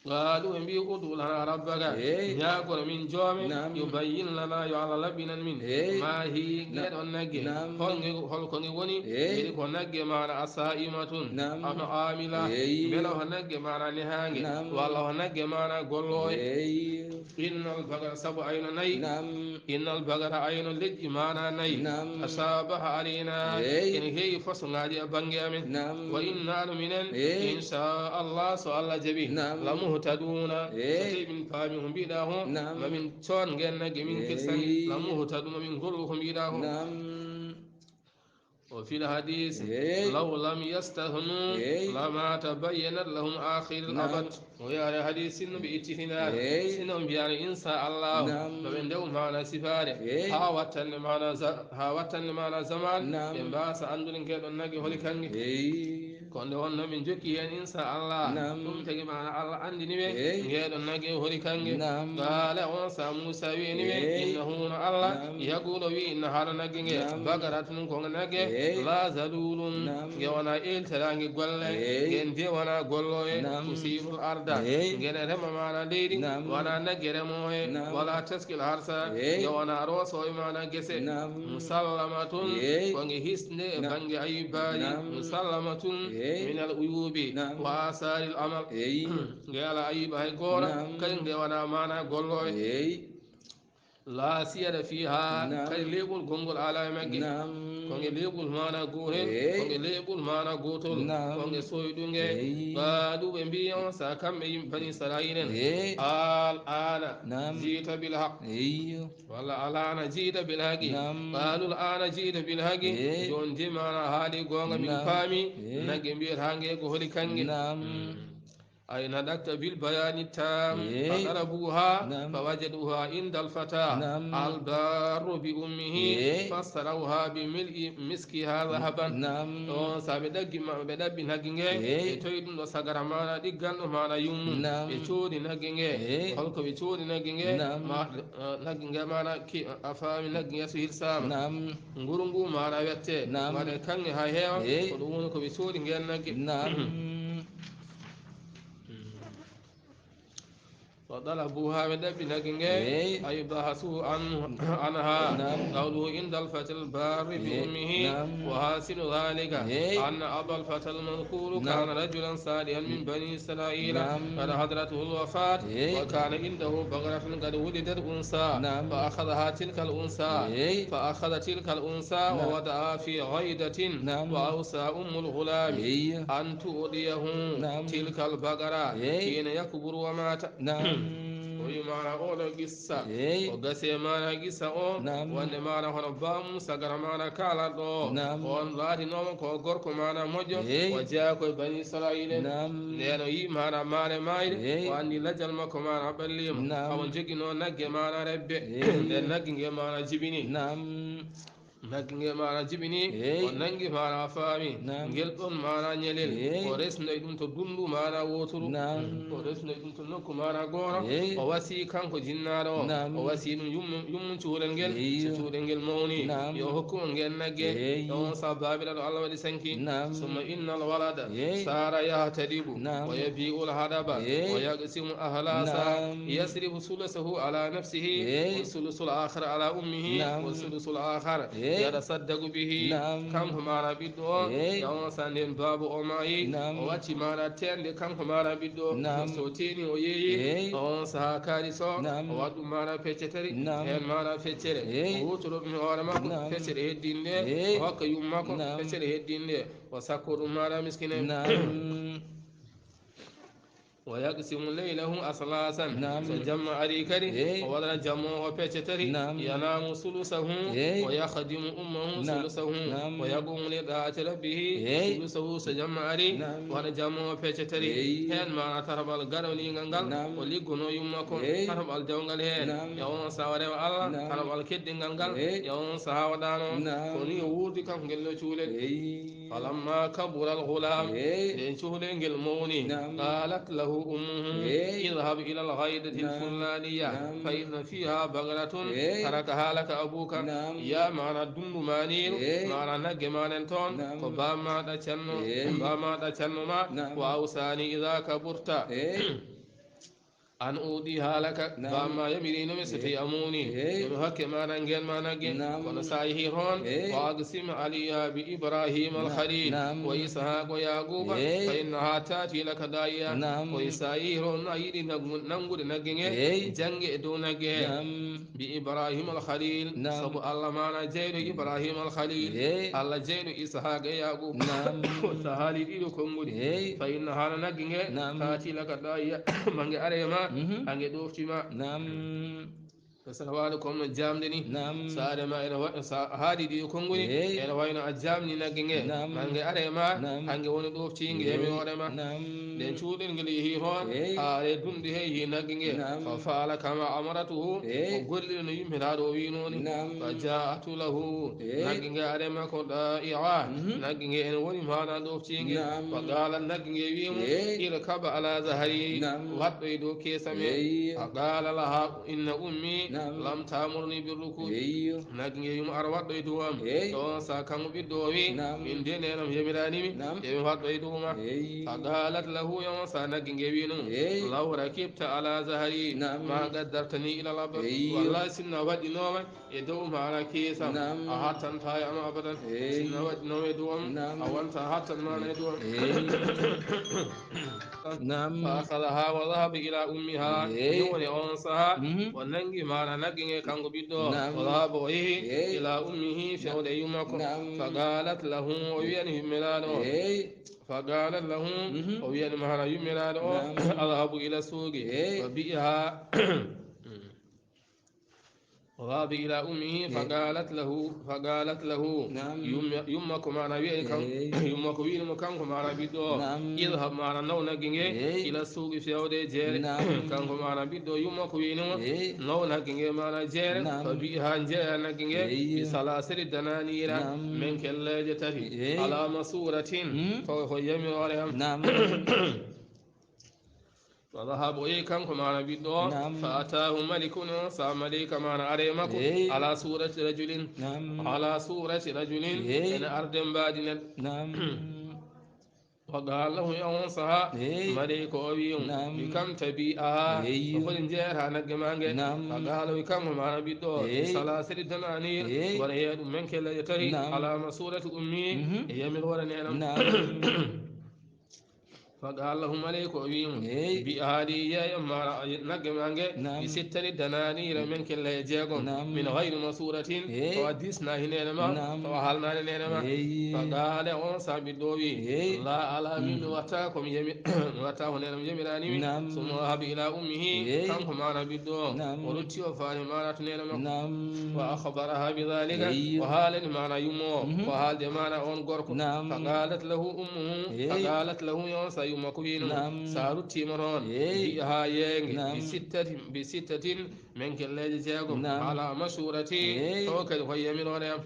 Qaalu ɓe mbi ud'u lana rabbaka Eey. Ñaagoro min joome Naam. Yubayyin lana yo Allah labbinan min Eey. Ma hi Naam. Ngeɗon nagge Naam. Holnge holko nge woni Eey. Mbiɗi ko nagge maana asaimatun Naam. Ano amila Eey. Mbela ho nagge maana nehaange Naam. Walla ho nagge maana gollooye Eey. Innal baqara sabu ayno nayi Naam. Innal baqara ayno leƴƴi maana nayi Naam. Tashabaha alayna Eey. Ene heewi façon ngaaji e bannge amen Naam. Wa inna no minen Eey. Insha Allah so Allah jaɓi Naam. La muhtaduna Eey. So tawi min paami ko mbiɗa ho Naam. Ma min coon ngen nagge min Eey. Kirsani la muhtadu ma min ngolu ko mbiɗa ho Naam. Wa fil hadis Eey. Law lam yastahnu Eey. Lama tabayyanat lahum akhirul Naam. Abad O yaare hadis sinno ɓe ittitinaare Eey. Sinno ɓe mbiyaare insa Allah Naam. No ɓe ndew maana sifaare Eey. Ha wattande maana za- ha wattande maana zaman Naam. Ɓe mbasa anndude ngeɗon nagge holi kange Eey. Ko nde wonno min jokki heen, insa Allah. Naam. Ɗum tagi maana Allah anndini ɓe. Eey. Ngeeɗon nagge holi kannge. Naam. Qaala, on sa Muusa wi'ani ɓe, eey, innahu no Allah, naam, yaqulu wi inna haala nagge nge, naam, baqaratun ko nge nagge, eey, laa zaluulun, naam, nge wonaa eeltiraange golle, eey, nge nde wonaa gollooye, naam, tusiibul arda, eey, nge ne rema maana leydi, naam, wonaa nagge remooye, naam, wala taskil harsa, eey, nge wonaa roosooye maana gese, naam, musallamatun, eey, ko nge hisnde e, naam, bannge ayibaaji, naam, musallamatun, eey, minal uyuubi, naam, wa asaaril amal. Eey. Nge alaa ayiba hay gooto, naam, kadi nge wonaa maana gollooye. Eey. Laa siyada fiihaa, naam, kadi leeɓol gonngol alaa e magge. Naam. Ko nge leeɓol maana gootel, eey, ko nge leeɓol maana gootol, naam, ko nge soyɗunge. Eey. Qaalu, ɓe mbi'i on, sa kamɓe yimɓe Bani Israa'iila en. Eey. Al aana, naam, ji'ta bil haq. Eyyo. Walla al aana ji'ta bil haqi. Naam. Qaalu al aana ji'ta bil haqi. Eey. Jooni de maana haali goonga, min, naam, paami. Eey. Nagge mbiyata nge ko holi kannge. Naam. Mm. Ay nadakta bil bayaani taam. Eey. Fa dalabuha, naam, fa wajaduha indal fata, naam, al barru bi ummihi, eey, fastarawha bi mil'i miskiha zahaban. Naam. Ɗon sa ɓe ɗaggi ma, ɓe ɗaɓɓi nagge nge, eey, ɓe toyi ɗum ɗo sagara maana ɗigganɗo maana yummum. Naam. Ɓe coodi nagge nge. Eey. Holko ɓe coodi nagge nge? Naam. Ma, eh, nagge nge maana ki, a faami nagge nge so hirsaama. Naam. Nguru ngu maana wette. Naam. Waɗe kaŋŋe haa heewa. Eey. Ko ɗum woni ko ɓe coodi ngeen nagge. Naam. وطلبوها، ɓe ɗaɓɓi nagge nge. Eey. أي بحثوا عن، عنها. Naam. قوله عند الفتى البار، eey، بأمه. Naam. وحاصل ذلك، eey، أن أبا الفتى المذكور، naam، كان رجلا صالحا من بني إسرائيل، naam، قد حضرته الوفاة، eey، وكان عنده بقرة قد ولدت أنثى، naam، فأخذها تلك الأنثى، eey، فأخذ تلك الأنثى، naam، ووضعها في غيدة، naam، وأوصى أم الغلام، eey، أن تؤذيه، naam، تلك البقرة، eey، حين يكبر ومات. Naam. O wi maana oɗo qissa. Eey. O gasi e maana qissa o. Naam. Wonde maana hono baamum sagara maana kaalanɗo o. Naam. On laatinooma ko gorko maana moƴƴo. Eey. O jeyaa ko e Bani Israa'iila en. Naam. Ndeen o yi maana maare maayde. Eey. O anndi lajal makko maana ɓalliima. Naam. Omo joginoo nagge maana rebbe. Eey. Nden nagge nge maana jibini. Naam. Nagge nge maana jibini, eey, o nangi maana faami. Naam. Ngel ɗon maana ñalel, eey, o resnoy ɗum to dundu maana wooturu. Naam. O resnoy ɗum to nokku maana gooro. Eey. O wasi kanko jinnaaɗo o. Naam. O wasi ɗum yummu, yummu cuurel ngel. Eey. So cuurel ngel mawni, naam, yo hokku mo ngeen nagge. Eey. E on saha Baabiraaɗo Allah waɗi sanki. Naam. Summa innal walada, eey, saara yahtadibu, naam, wa yabi'ul hadaba, eey, wa yaqsimu ahlasa. Naam. Yasrifu sulusahu ala nafsihi, eey, wa sulusul akhar ala ummihi, naam, wa sulusul akhar, eey, yatasaddaqu bihi. Naam. Kanko maana ɓiɗɗo o, eey, ya on sa nden baaba o maayi, naam, o watti maana teende kanko maana ɓiɗɗo o. Naam. So teeni o yeeyi, eey, on saha kaari so, naam, o waɗa ɗum maana pecce tati, naam, heen maana feccere. Eey. O wurtoro ɗum e hoore makko, naam, feccere heddinde, eey, o hokka yumma makko, naam, feccere heddinde, o sakko ɗum maana miskine. Naam. Wa yaqsimu laylahu aslasan. Naam. So jamma ari kadi, eey, o waɗana jamma o pecce tati. Naam. Yanamu sulusahu, eey, wa yakhdimu ummahu, naam, sulusahu. Naam. Wa yaqumu li da'ati rabbihi, eey, sulusahu. So jamma ari, naam, waɗa jamma o pecce tati. Eey. Heen maana tataɓal gaɗoningal ngal, naam, o liggono yumma makko, eey, tataɓal dewngal heen. Naam. Ya on saha o rewa Allah, naam, tataɓal keddingal ngal, eey, ya on saha waɗano. Naam. Ko ni o wuurdi kanko ngel no cuulel. Eey. Falamma kabura al-ghulam, eey, nden cuhlel ngel mawni, naam, qalat lahu ummuhu, eey, idhhab ila al-ghaydati, naam, al-fulaniya, naam, fa inna fiha baqratun, eey, tarakaha laka abuka. Naam. Ya maana dundu maaniiru, eey, maana nagge maanen toon, naam, ko baammaɗa canno, eey, baammaɗa canno ma, naam, wa awsani idha kaburta. Eey. An u'tiha laka, naam, baamma yamirino mi so, eey, tawi a mawni, eey, yo mi hokke maana ngeen maana nagge, naam, kono so a yehi toon, eey, wa aqsim alayha bi Ibrahima, naam, al-khalil, naam, wa Ishaqa wa Yaquba, eey, fa innaha ta'ti laka da'iya, naam, ko so a yehi toon a yiɗi nangu-, nangude nagge nge, eey, jannge e dow nagge he, naam, bi Ibrahima al-khalil, naam, sabu Allah maana jeyɗo Ibrahima al-khalil, eey, Allah jeyɗo Ishaqa e Yaquba, naam, so a haali ɗiɗo konguɗi, eey, fa innaha nagge nge, naam, ta'ti laka da'iya, ma nge are ma, mhm, ha nge ɗofti ma. Naam. Ko so a waɗi comme no jamɗe ni. Naam. So are ma ene wa-, so a haali ɗiɗo konguɗi, eey, ene wayno a jamni nagge nge. Naam. Ma nge are ma, naam, ha nge woni ɗofti nge, eey, yami hoore ma. Naam. Nden cuuɗel ngel yehi toon, haa re dunde he yehi nagge nge. Fa faala kama amaratuhu, o golliri no yummiraaɗo o wi'noo ni. Fa ja'atu lahu, nagge nge ari makko da'i'a. Nagge nge ene woni maana ɗoftiinge. Fa qaalat, nagge nge wi'i mo, irkab ala zahri, waɗɗoy dow keesa men. Fa qaala laha inna ummi lam ta'murni birrukubi. Nagge nge wi'i mo, ar waɗɗoy dow am. Ɗon saa kanko ɓiɗɗo o wi'i, min de neenam yamiraani mi, yo mi waɗɗoy dow ma. Fa qaalat lahu, e on saa nagge nge wi'no mo, law rakibta ala zahri ma qaddartani ila al-abad. Wallahi, sinno a waɗɗinooma e dow maana keesam, a hattantaa e am abadan. Sinno a waɗɗinooma e dow am, a wontaa hattan maana e dow am. Fa akhadhaha wa dhahaba ila ummiha. Ni woni on saha, o nangi maana nagge nge kanko ɓiɗɗo. Wa dhahaba, o yehi ila ummihi, fewde yumma ko. Fa qalat lahu, o wi'ani yummiraaɗo o. Fa qalat lahu, o wi'ani maana yummiraaɗo o, adhhabu ila suuqi. Wa bi'ha. Wa dhahaba ila ummihi, fa qalat lahu, fa qalat lahu. Yumma, yumma ko maana wi'ani kan, yumma ko wi'ni mo kanko maana ɓiɗɗo o. Idhhab, maana naw nagge nge, ila suuqi, fewde jeere. Kanko maana ɓiɗɗo o, yumma ko wi'ni mo, naw nagge nge maana jeere. Fa bi'ha, jeeya nagge nge, bi salasati dananira, menkelleeje tati. Ala masuratin, ko, ko yamiroore am. Wa dhahaba, o yehi kanko maana ɓiɗɗo o. Fa ataahu malikun, saa maleyka maana ari e makko. Ala surati rajulin. Ala surati rajulin. Ene arde mbaadi neɗɗo. Wa qaala lahu, e on saha, maleyka o wi'i mo, bi kam tabi'aha, ko foti njeeyata nagge ma nge? Fa qaala, o wi'i kanko maana ɓiɗɗo o, bi salasati dananir, wara yeeya ɗum menkelleeje tati, ala mas'urati ummi, e yamiroore neenam. Fa qaala lahu, maleyka o wi'i mo, bi ahadi, yeeya maana nagge ma nge, bi sittati dananira, menkelleeje jeegom, min ghayri masuratin, to a diisnaaki neene ma, to a haalnaani neene ma. Fa qaala, on saa ɓiɗɗo o wi'i, la, alaa, min mi watta ko mi yami, mi watta ko neenam yamiraani mi. Summa dhahaba ila ummihi, kanko maana ɓiɗɗo o, o rutti o faani maana to neene makko. Wa akhbaraha bi dhalika, o haalani maana yumma o, ko haalde maana on gorko. Fa qalat lahu ummuhu, fa qalat lahu, e on saa yumma ko wi'no, saa ruttiima toon, bi'aha, yeeya nge, bi sittatin, bi sittatin, menkelleeje jeegom, ala mashurati, to kadi ko yamiroore am.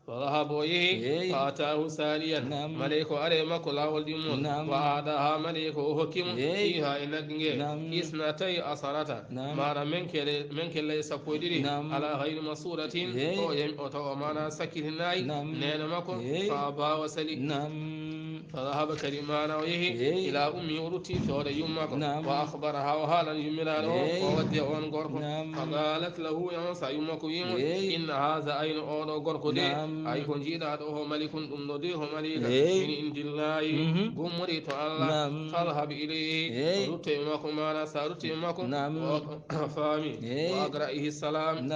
Wa dhahaba, o yehi, fa ataahu sariyan, maleyka o ari e makko laawol ɗimmol. Wa a'taha, maleyka o hokki mo, fiha, e nagge nge, isnatay asharata, maana menkele, menkelleeje sappo e ɗiɗi, ala ghayri masuratin, o yam-, o tawa maana sakkitinaay neene makko, fa aba, o sali. Fa dhahaba kadi maana o yehi, ila ummi, o rutti fewde yumma ko. Wa akhbaraha, o haalani yummiraaɗo o, ko waddi e on gorko. Fa qalat lahu, e on saa yumma ko wi'i mo, inna hadha, ayno oɗo gorko de, ay ko njiiɗaa ɗo o, malikun, ɗum ɗo de ko maleyka, min indillahi, gummori to Allah. Fadhhab ilayhi, rutte e makko, maana saa rutti e makko, o faami. Wa aqri'ihi salam.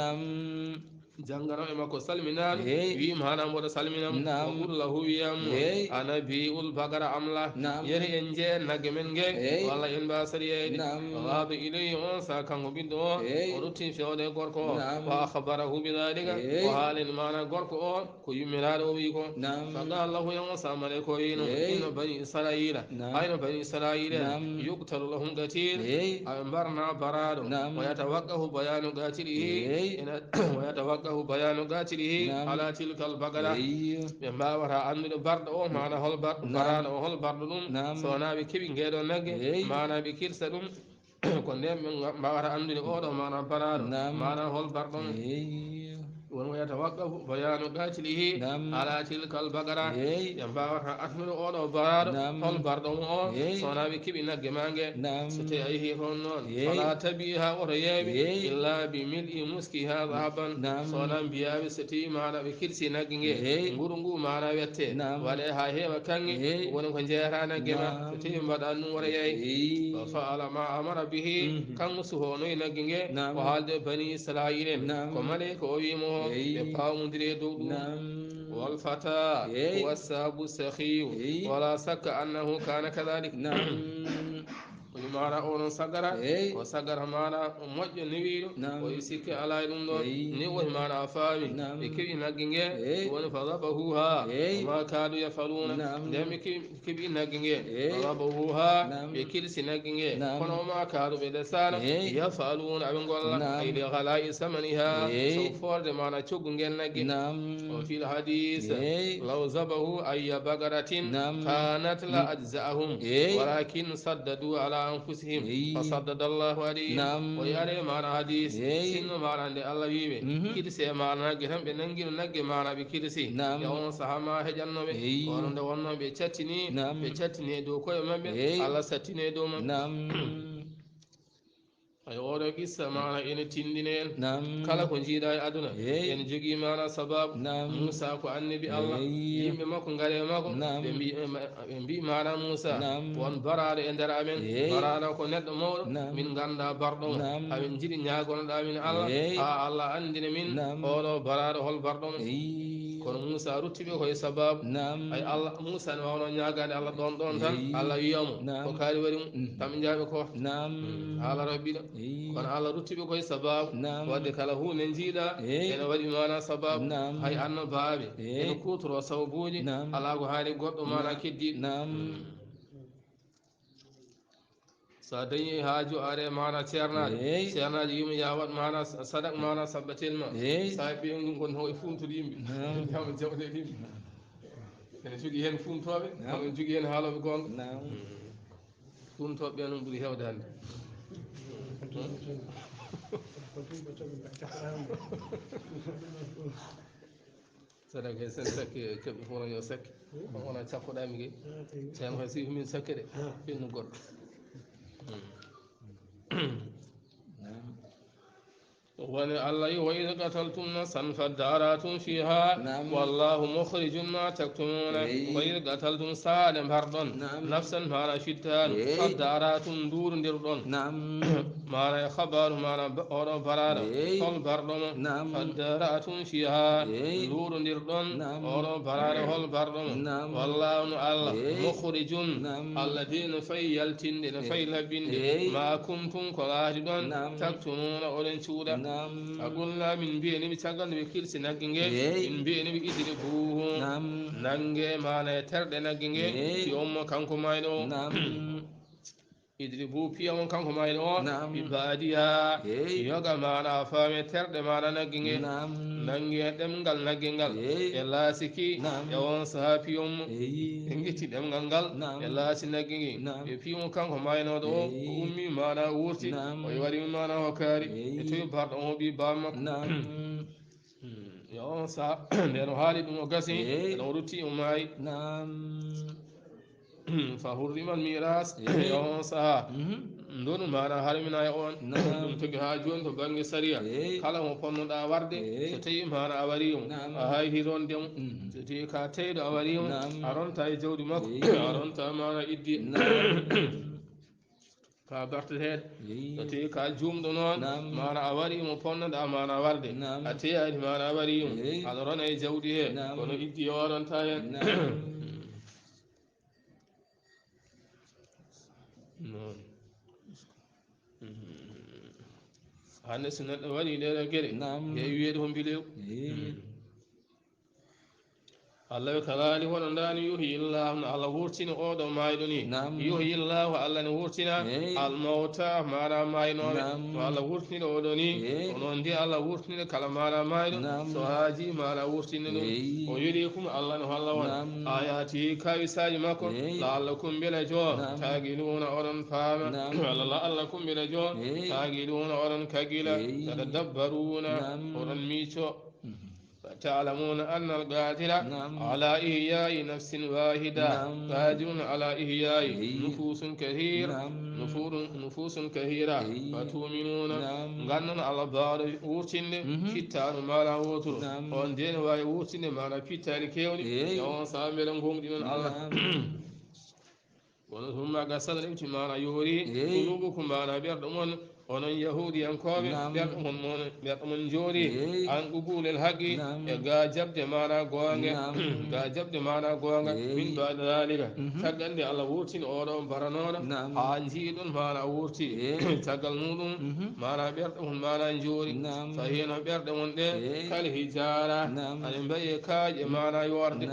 Janngano e makko salminaaɗo, wi'i mo hana mboɗo salmina mo. Wa qul lahu, wi'a mo, anabi'ul bagara am la? Yeri en njeeyan nagge men nge, walla en mbaa sariyayde? Wa dhahaba ilayhi, on saa kanko ɓiɗɗo o, o rutti fewde gorko o. Wa akhbarahu bi dhalika, o haalani maana gorko o ko yummiraaɗo o wi'i ko. Fa qaala lahu, e on saa maleyka o wi'no, inna bani Israila, ayno bani Israila en, yuqtalu lahum qatil, aɓe mbarna baraaɗo. Wa yatawaqqafu bayanu qatilihi, ena, wa yatawaqqafu bayanu qatilihi ala tilkal bagara. Ɓe mbaawata anndude barɗo o, maana hol barɗo, baraaɗo o, hol barɗo ɗum, so wonaa ɓe keɓi ngeeɗo nagge, maana ɓe kirsa ɗum. Ko nden ɓe nga-, mbaawata anndude oɗo maana baraaɗo, maana hol barɗo mo. Won wa yatawaqqafu bayanu qatilihi ala tilkal bagara. Ɓe mbaawata anndude oɗo baraaɗo, hol barɗo mo o, so wonaa ɓe keɓi nagge ma nge. So tawi a yehi toon noon, fala tabi'ha, woto yeeɓe, illa bi mil'i muskiha dhahaban. So wonaa mbiyaaɓe so tawi maana ɓe kirsi nagge nge, nguru ngu maana wette, waɗe haa heewa kaŋŋe, woni ko njeeyata nagge ma. So tawi mbaɗa ɗum, woto yeey. Wa fa'ala ma amara bihi, kanko suhoonoyi nagge nge, o haalde bani Israila en. Ko maleyka o wi'i mo, ɓe paamondiri e dow ɗum. Wal fata huwa sabu sakhiyu, wala shakka annahu kana kadhalik. Woni maana onon sagara, Eey. Ko sagara maana moƴƴo newiiɗo, Naam. O e sikke alaa e ɗum ɗoon. Eey. Ni woni maana a faami. Naam. Ɓe keɓi nagge nge, Eey. Woni fa dabahuha, Eey. Wa ma kaadu yafaluna. Naam. Nden ɓe keɓi, keɓi nagge nge, Eey. Fa dabahuha, Naam. Ɓe kirsi nagge nge. Naam. Kono wa ma kaadu ɓe lesaano, Eey. Yafaluna aɓe ngolla, Naam. Ay li ghalai samaniha, Eey. Sabu foorde maana coggu ngen nagge. Naam. O fil hadis, Eey. Law zabahu ayya bagaratin Naam. Kanat la ajza'ahum, Eey. Walakin saddadu ala anfusihim, Eey. Fa saddada Allahu alayhim. Naam. O yare maana hadis, Eey. Sinno maana nde Allah wiiɓe, Mhm. Kirse maana nagge tan ɓe nangino nagge maana ɓe kirsi. Naam. Ya on saha ma heƴanno ɓe. Eey. Kono nde wonno ɓe cattini, Naam. Ɓe cattini e dow koye maɓɓe, Eey. Allah sattini e dow maɓɓe. Naam. Ay, oɗo qissa maana ene tindini en. Naam. Kala ko jiiɗa e aduna, Eey. Ene jogii maana sababu. Naam. Muusa ko annabi Allah. Eey. Yimɓe makko ngari e makko. Naam. Ɓe mbi, ɓe mbi maana Muusa, Naam. Won baraaɗo e nder amen. Eey. Baraaɗo ko neɗɗo mawɗo. Naam. Min ngannda barɗo mo. Naam. Amin jiɗi ñaagonoɗa min Allah. Eey. Haa Allah anndina min Naam. Oɗo baraaɗo hol barɗo mo. Eey. Kono Muusa rutti ɓe ko e sababu. Naam. Ay Allah, Muusa ne wawno ñaagaade Allah ɗoon ɗoon tan. Eey. Allah wiya mo, Naam. Ko kaari waɗi mo. Mhm. Tam njaaɓe ko. Naam. Haala Rabbi ɗo. Eey. Kono Allah rutti ɓe ko e sababu. Naam. Wadde kala huunde njiiɗa, Eey. Ene waɗi maana sababu. Naam. Hay annabaaɓe, Eey. Ene kuutoro sababuuji. Naam. Alaa ko haani goɗɗo maana Naam. Keddiiɗo. Naam. So a dañi haaju, a are maana ceernaajo. Eey. Ceernaajo wiima, "Ya waɗ maana sa-, sadak maana sabbatel ma." Eey. Sa ɓe ɗum kon hoy funtude yimɓe. Naam. Jama jawɗeele yimɓe. Ene jogii heen funtooɓe, Naam. Kono ene jogii heen haalooɓe goonga. Naam. Funtooɓe ɓe noon ɓuri heewde hannde. Sadak he sen sakke keɓe fof yo sakke. On wona cakkoɗami ge. Sen ko si min sakke de. Finno goɗɗo. Woni Allah yi, "Wa idh qataltum nafsan faddara'tum fiha, Naam. Wallahu mukhrijun ma taktumuna." Eey. "Wa idh qataltum," saade mbarɗon, Naam. "Nafsan," maana fittaandu, Eey. "Faddara'tum," nduurondirɗon. Naam. Maana e khabaru, maana ba-, oɗo baraaɗo. Eey. Hol barɗo mo? Naam. "Faddara'tum fiha," Eey. Nduurondirɗon. Naam. Oɗo baraaɗo hol barɗo mo? Naam. "Wallahu," no Allah, Eey. "Mukhrijun," Naam. Allah de no fay yaltinde, no fay Eey. Laɓɓinde. Eey. "Ma kuntum," ko ngaati ɗon, Naam. "Taktumuna," oɗon cuuɗa. Naam. A qulna, min mbiyani ɓe caggal nde ɓe kirsi nagge nge, Eey. Min mbiyani ɓe, "Idribuhu," Naam. Nannge maana e terɗe nagge nge, Eey. Piyon mo kanko mayɗo o. Naam. "Idribu," piyon mo kanko mayɗo o, Naam. "Bi ba'diha," Eey. Yoga maana faame terɗe maana nagge nge. Naam. Nannge ɗemngal nagge ngal. Eey. E laasiki, Naam. E on saha piyon mo. Eey. Ɓe ngitti ɗemngal ngal, Naam. E laasi nagge nge. Naam. Ɓe piyon mo kanko maynooɗo o, Eey. O ummi maana wurti, Naam. O wari maana hokkaari. Eey. E towi barɗo o ɓi baaba makko. Naam. Hmm. Yo on saha, nden o haali ɗum o gasi, Eey. Nden o rutti o maayi. Naam. Fa hurrimal miras, Eey. Yo on saha. Mhm. Ndonu maana harmina e on. Naam. Ɗum togi haa jooni to bannge sariya. Eey. Kala mo ponnoɗa warde, Eey. So tawi maana a wari mo, Naam. A hayhi ronde mo. Mhm. So tawi ka teyɗo a wari mo, Naam. A ronta e jawdi makko, Eey. A ronta maana iddi. Naam. Ka barteteeɗo. Eey. So tawi ka juumɗo noon, Naam. Maana a wari mo ponnoɗa maana warde. Naam. A teyaani maana a wari mo. Eey. Aɗa rona e jawdi he, Naam. Kono iddi o ronta heen. Naam. Noon. Hannde so neɗɗo waɗi ɗee ɗoo geɗe, Naam. Ɓe wiyeede ko mbilew. Eey. Allah wi kalaali hono ndaani yuhyi Allahu, no Allah wurtini oo ɗoo maayɗo ni. Naam. Yuhyi Allahu, Allah ne wurtina. Eey. Al mawta, maana maaynooɓe. Naam. No Allah wurtini oo ɗoo ni. Eey. Ko noon ndi Allah wurtini kala maana maayɗo. Naam. So haaji maana wurtini ɗum. Eey. O yuriikum, Allah no holla on. Naam. Ayaati, kawisaaji makko. Eey. La'allakum, mbele joo. Naam. Taaqiluuna, oɗon paama. Naam. Walla la'allakum, mbele joo. Eey. Taaqiluuna, oɗon kagila. Eey. Tatadabbaruuna, Naam. Oɗon miico. Mhm. Ta'lamuna anna al-qadira Naam. Ala ihya'i nafsin wahida Naam. Qadirun ala ihya'i Eey. Nufusun kathira Naam. Nufurun, nufusun kathira Eey. Fa tu'minuna Naam. Nganndan Allah baawɗo wurtinde Mhm. Fittaandu maana wooturu Naam. On deen waawi wurtinde maana fittaani keewɗi Eey. E on saha mbele ngonɗinon Allah Naam. Kono summa qasat rewti maana yoori Eey. Qulubukum maana ɓerɗe mon Onon Yahuudiyankooɓe, ɓerɗe mon, mon, ɓerɗe mon njoori an qubulil haqqi, e ga jaɓde maana goonga, ga jaɓde maana goonga, min baadi daalika, caggal nde Allah wurtini oɗo baranooɗo, haa njiiɗon maana wurti, caggal muɗum, maana ɓerɗe mon maana njoori, fa hino ɓerɗe mon ɗe, kal hijaara, aɗe mbayi e kaaƴe maana yoorde.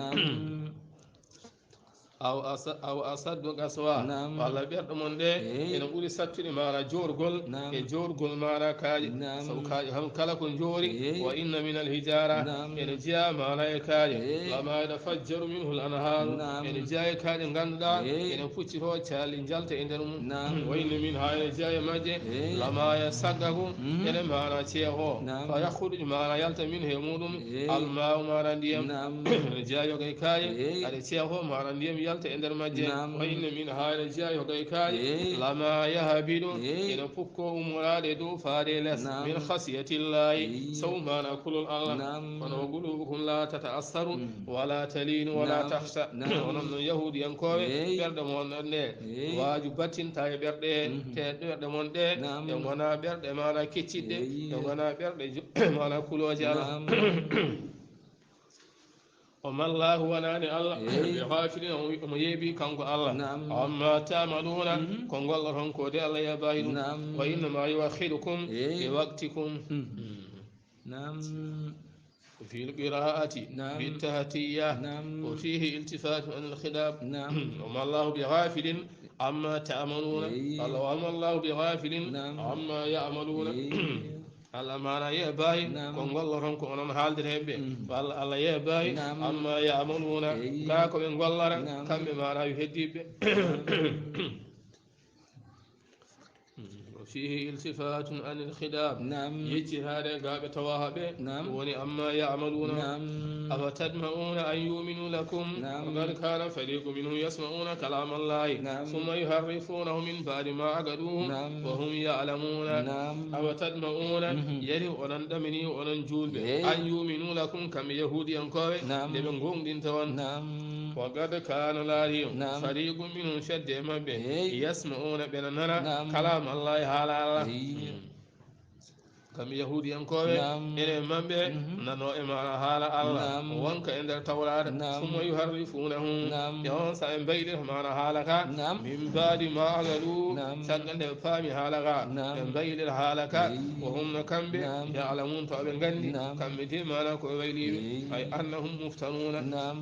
Aw asa-, aw asaddu qaswa. Walla ɓerɗe mon ɗe ene ɓuri sattude maana joorgol e joorgol maana kaaƴe. Sabu kaaƴe kam kala ko njoori, wa inna min al hijara, ene jeya maana e kaaƴe. Lama yatafajjaru minhu al anharu, ene jeya e kaaƴe ngannduɗaa ene puccitoo calli njalta e nder mum. Wa inna min ha ene jeya e majje, lama yasaggaku, ene maana ceeho. Fa yakhruju maana yalta min he muɗum, al ma'u maana ndiyam. Ene jeya yoga e kaaƴe, aɗe ceeho maana ndiyam yalta e nder majje. Wa inna min ha ene jeya yoga e kaaƴe, lama yahbidu, ene pukko ummoraade e dow faade e les. Min khashyatillahi, sabu maana kulol Allah. Kono wa qulubukum la tata'assaru, wala talinu, wala tahsa. Onon non Yahuudiyankooɓe, ɓerɗe mon ɗe waaju battinta e ɓerɗe, te ɓerɗe mon ɗe, ɗe ngona ɓerɗe maana kecciɗɗe, ɗe ngona ɓerɗe jo-, maana kulooje Allah. O mallahu wanaani Allah, ɓe haafilina omo, omo yeeɓi kanko Allah. Amma ta'maluna, ko ngolloton ko de Allah yeeɓaani ɗum. Wa innama yu'akhirukum bi waqtikum. Fi l qira'ati bi tahtiya. Wa fihi iltifatu an al khidab. O mallahu bi ghafilin amma ta'maluna. Allah, wa mallahu bi ghafilin amma ya'maluna. Allah maana yeeɓaani ko ngolloton ko onon haaldireeɓe. Walla Allah yeeɓaani amma ya'maluna, gaa ko ɓe ngollata, kamɓe maana yo heddiiɓe. Wa fihi iltifatun anil khidab. Yeccitaade gaa ɓe tawaaɓe. Woni amma ya'maluna. Afa tatma'una an yu'minu lakum. Wa qad kana fariqun minhum yasma'una kalama Allahi. Thumma yuharrifunahu min ba'di ma aqaluhu. Wa hum ya'lamuna. Afa tatma'una. Yari onon ɗamini onon juulɓe. An yu'minu lakum kamɓe Yahuudiyankooɓe. Nde ɓe goongɗinta on. Wa qad kana laari. Fariqun minhum fedde e maɓɓe. Yasma'una ɓe nana. Kalama Allahi haala Allah. Kamɓe Yahuudiyankooɓe, enen maɓɓe nano e maana haala Allah, wonka e nder Tawraata, summa yuharrifuunahu, e on sa ɓe mbaylita maana haala ka, min baadi ma aqaluuhu, caggal nde ɓe paami haala ka, ɓe mbaylita haala ka, wa hum no kamɓe, ya'lamuun, tawa ɓe nganndi, kamɓe de maana ko ɓe wayliiɓe, ay annahum muftaruuna.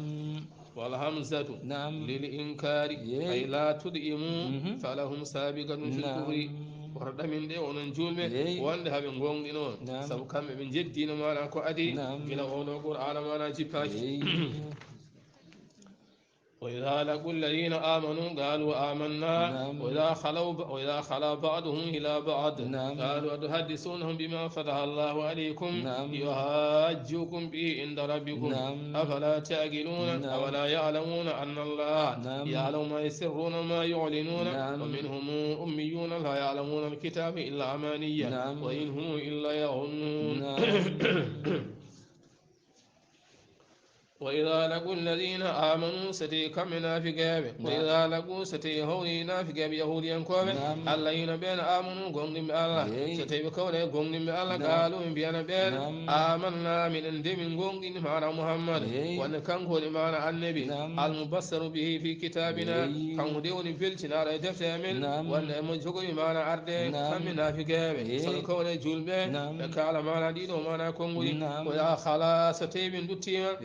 Wal hamzatu lil inkaari, ay laa tud'imu, falahum saabiqatun fil kufri. Woto ɗamin ɗe onon juulɓe, wonde haɓe goongɗino, sabu kamɓe ɓe njeddiino maana ko adii, gila oo ɗoo Qur'aana maana jippaaki. Wa idha laqu alladhina amanu qalu amanna, wa idha khalaw, wa idha khala ba'duhum ila ba'd, qalu atuhaddithunahum bima fataha Allahu alaykum, yuhajjukum bihi inda rabbikum. Afala ta'qiluna? Awala ya'lamuna anna Allaha ya'lamu ma yusirruna wa ma yu'linuna? Wa minhum ummiyuna la ya'lamuna alkitaba illa amaniya, wa in hum illa yadhunnun. Wa idha laqu alladhina amanu, so tawi kamɓe naafiqeeɓe. Wa idha laqu, so tawi hawri naafiqeeɓe yahuudiyankooɓe, alladhina ɓeen amanu, goongɗinɓe Allah. So tawi ɓe kawri e goongɗinɓe Allah, qalu, ɓe mbiyana ɓeen, amanna, minen de min goongɗini maana Muhammad. Wonde kanko woni maana annabi. Al mubassaru bihi fi kitabina. Kanko de woni beltinaaɗo e defte amen. Wonde emo jogori maana arde kamɓe naafiqeeɓe. So ɓe kawri e juulɓe, ɓe kaala maana ɗiɗo maana konnguɗi. Wa idha khala, so tawi ɓe nduttiima,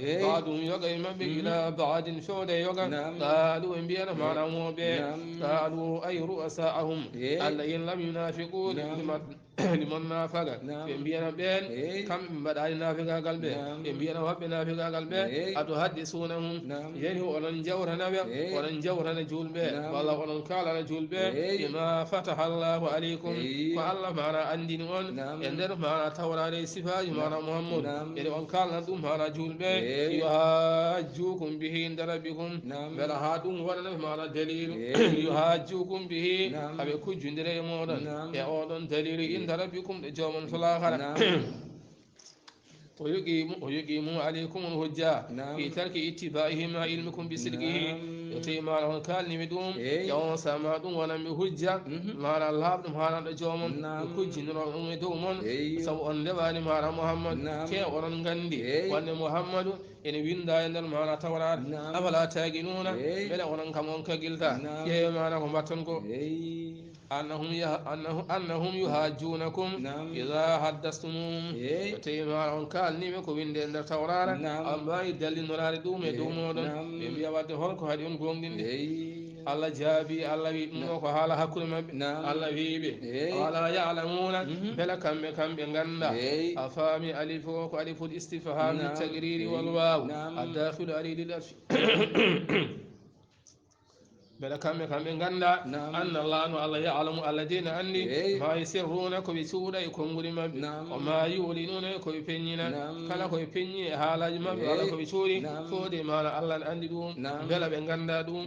ba'duhum yoga e maɓɓe, ila ba'din fewde yoga. Qalu, ɓe mbiyana maana mooɓe. Qalu ay ru'asa'ahum. Allah yin lam yunafiqu, liman, liman nafaqa. Ɓe mbiyana ɓeen, kamɓe ɓe mbaɗaani naafigaagal ɓe. Ɓe mbiyana waɓɓe naafigaagal ɓe. Atuhaddisunahum. Yani onon jawrana ɓe, onon jawrana juulɓe. Walla onon kaalana juulɓe. Bima fataha Allahu alaykum. Ko Allah maana anndini on e nder maana Tawraata e sifaaji maana Muhammad. Ede on kaalana ɗum maana juulɓe. Yuhajjukum bihi inda rabbikum. Mbela haa ɗum waɗana ɓe maana daliilu. Yuhajjukum bihi. Haɓe kujjondira e mooɗon. E oɗon daliilu inda rabbikum ɗo joomon to laakara. O yuqimu, o yuqimu alaykum al hujja fi tarki ittiba'ihi ma ilmikum bi sidqihi. Tawi maana on kaalni ɓe ɗum, ya on sama ɗum wonanɓe hujja, maana laaɓɗum haananɗo joomon, ɓe kujjinirooɓe ɗum e dow mon, sabu on ndewaani maana Muhammad, te onon nganndi wonde Muhammadu ene winnda e nder maana Tawraata. Afala taaqiluuna, mbele onon kam on kagilta? Ƴeewe maana ko mbatton ko. Annahum yah-, annahu-, annahum yuhajjunakum idha haddastumuhum. Tawi maana on kaalni ɓe ko winde e nder Tawraata, an mbaawi dallinoraade ɗum e dow mooɗon. Ɓe mbiya wadde holko haɗi on goongɗinde? Allah jaabi, Allah wi ɗum ɗo ko haala hakkunde maɓɓe. Allah wi ɓe, wala ya'lamuna, mbela kamɓe, kamɓe ngannda? A faami alif o ko aliful istifham li tagriri wal waaw, addakhilu alayhi lil atfi. Mbela kamɓe, kamɓe ngannda, anna Allah no Allah ya'lamu, Allah de ne anndi, ma yusirruna, ko ɓe cuuɗa e konnguli maɓɓe, wa ma yu'linuna, ko ɓe peññina. Kala ko ɓe peññi e haalaaji maɓɓe, walla ko ɓe cuuɗi, fof de maana Allah ne anndi ɗum. Mbela ɓe ngannda ɗum?